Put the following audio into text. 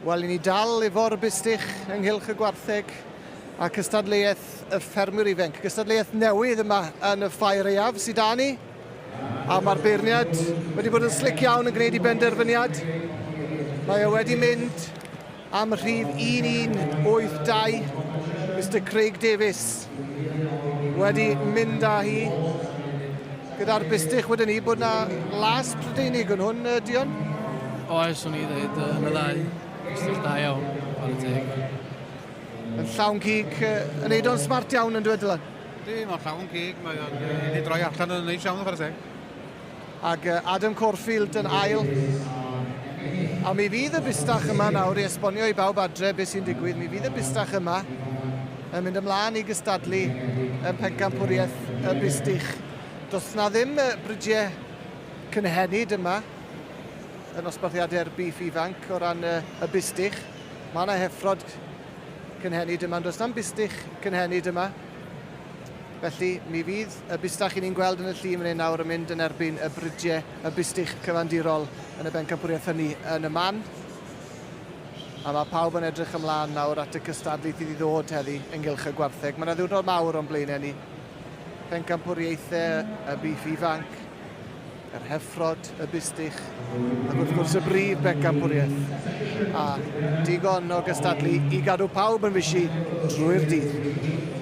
Wel, i ni dal efo'r bustych ynghylch y gwartheg a cystadleuaeth y ffermwyr ifanc. Cystadleuaeth newydd yma yn y Ffair Aeaf sydd da ni. A mae'r beirniad wedi bod yn slic iawn yn gwneud i benderfyniad. Mae o wedi mynd am rhif 1182, Mister Craig Davies wedi mynd â hi gyda'r bustych wedyn ni bod na las Prydeinig yn hwn, Dion? Oes, o'n i ddweud yn y ddau. Bustych da iawn, chwarae teg. Yn llawn cig, yn neud o'n smart iawn yn dweud Dylan? Ydy, mae'n llawn cig, mae o'n wedi droi allan yn neis iawn, chwarae teg. Ac Adam Corfield yn ail. A mi fydd y bustach yma nawr i esbonio i bawb adre beth sy'n digwydd. Mi fydd y bustach yma yn mynd ymlaen i gystadlu ym Mhencampwriaeth y Bustych. Does na ddim bridiau cynhenid yma yn nosbarthiadau'r bîff ifanc o ran y, y bustych. Mae yna heffrod cynhenid yma, ond does na'm bustych cynhenid yma. Felly, mi fydd y bustach i ni'n gweld yn y llun fan hyn nawr yn mynd yn erbyn y bridiau, y bustych cyfandirol yn y bencampwriaeth hynny yn y man. A mae pawb yn edrych ymlaen nawr at y cystadlu sydd i ddod heddi ynghylch y gwartheg. Mae yna ddiwrnod mawr o'n blaenau ni. Pencampwriaethau y bîff ifanc, yr heffrod, y bustych, ac wrth gwrs y brif bencampwriaeth. A digon o gystadlu i gadw pawb yn fishi drwy'r dydd.